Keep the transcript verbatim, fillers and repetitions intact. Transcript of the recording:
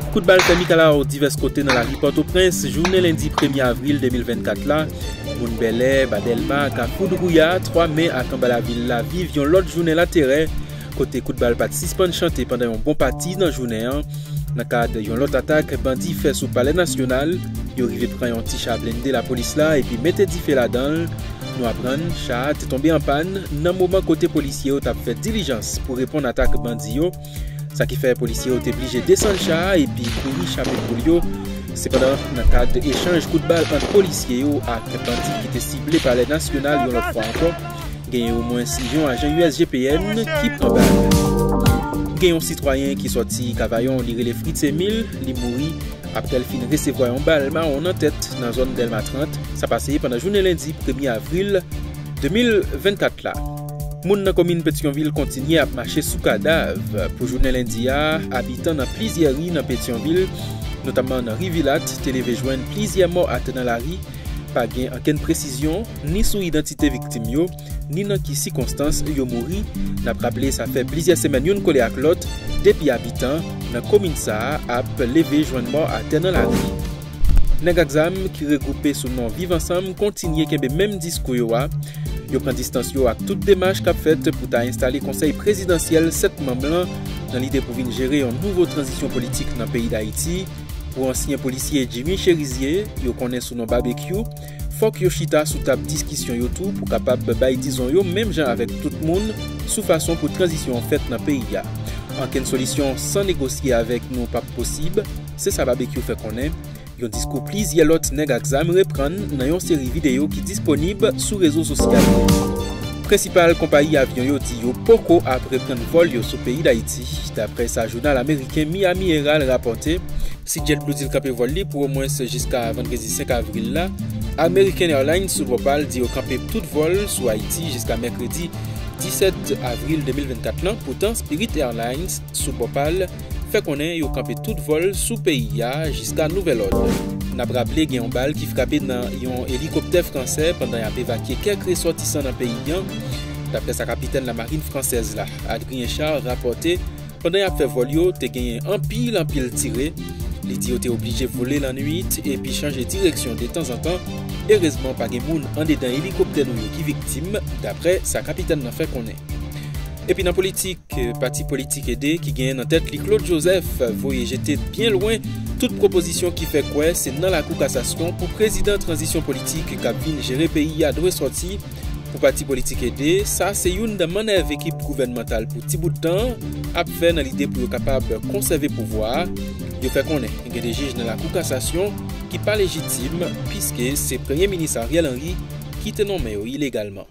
Kout bal fè mikalaw divès kote nan lari Pòtoprens, jounen lendi premye avril de mil vennkat la. Moun Bèlè, Ba Dèlma, Kafou Dwouya, Twa Mè ak anba lavil la viv yon lòt jounen laterè, kote kout bal pa t sispann chante pandan yon bon pati nan jounen an. Nan kad yon lòt atak bandi fè sou Palè Nasyonal, yo rive pran yon ti cha blende lapolis la epi mete dife ladan l. Nou aprann cha a te tonbe an pàn nan moman kote polisye yo t ap fè dilijans pou reponn atak bandi yo. Sa ki fè polisye yo te blije desann cha a epi kouri chape poul yo. Sepandan, nan kad echanj kout bal ant polisye yo ak bandi ki te sible Palè Nasyonal yon lòt fwa ankò, genyen omwens yon ajan U S G P N ki pran bal. Gen yon sitwayen ki sòti Kavayon, li rele Fritz Emile, li mouri apre l fin resevwa yon bal mawon nan tèt nan zòn Dèlma trant. Sa pase pandan jounen lendi premye avril de mil vennkat la. Moun nan komin Petyonvil kontinye ap mache sou kadav. Pou jounen lendi a, abitan nan plizyè ri nan Petyonvil, notamman nan ri Vilat, te leve jwenn plizyè mò atè nan lari. Pa gen ankenn presizyon ni sou idantite viktim yo, ni nan ki sikonstans yo mouri. N ap raple, sa fè plizyè semèn youn kole ak lòt depi abitan nan komin sa a ap leve jwenn mò atè nan lari. Nèg ak zam ki regwoupe sou non Viv Ansanm kontinye kenbe menm diskou yo a. Yo pran distans yo ak tout demach k ap fèt pou ta enstale konsèy prezidansyèl sèt manm lan nan lide pou vin jere yon nouvo tranzisyon politik nan peyi Dayiti. Pou ansyen polisye Jimmy Chérizier, yo konnen sou non Babekyou, fòk yo chita sou tab diskisyon yo tou pou kapab bay dizon yo menm jan avèk tout moun sou fason pou tranzisyon an fèt nan peyi a. Ankenn solisyon san negosye avèk nou p ap posib, se sa Babekyou fè konnen. Yon diskou plizyè lòt nèg ak zam reprann nan yon seri videyo ki disponib sou rezo sosyal yo. Prensipal konpayi avyon yo di yo poko ap reprann vòl yo sou peyi Dayiti, daprè sa jounal ameriken Miami Herald rapòte. Si JetBlue di l kanpe vòl li pou omwens jiska vandredi senk avril la, American Airlines sou bò pa l di yo kanpe tout vòl sou Ayiti jiska mèkredi disèt avril de mil vennkat lan. Poutan, Spirit Airlines sou bò pa l fè konnen yo kanpe tout vòl sou peyi a jiska nouvèl òd. N ap raple, gen yon bal ki frape nan yon elikoptè fransè pandan y ap evakye kèk resòtisan nan peyi an, daprè sa kapitèn lamarin fransèz la, Adrien Char, rapòte. Pandan y ap fè vòl yo, te genyen anpil, anpil tire. Li di yo te oblije vole lannwit epi chanje direksyon detanzantan. Erezman, pa gen moun andedan elikoptè nou yo ki viktim, daprè sa kapitèn nan fè konnen. Epi nan politik, pati politik Ede, ki genyen nan tèt li Claude Joseph, voye jete byen lwen tout pwopozisyon ki fè kwè se nan lakou kasasyon pou prezidan tranzisyon politik k ap vin jere peyi a dwe sòti. Pou pati politik Ede, sa se youn nan mannèv ekip gouvènmantal pou ti bout tan ap fè nan lide pou yo kapab konsève pouvwa a. Yo fè konnen gen de jij nan lakou kasasyon ki pa lejitim, piske se premye minis Ariel Henry ki te nonmen yo ilegalman.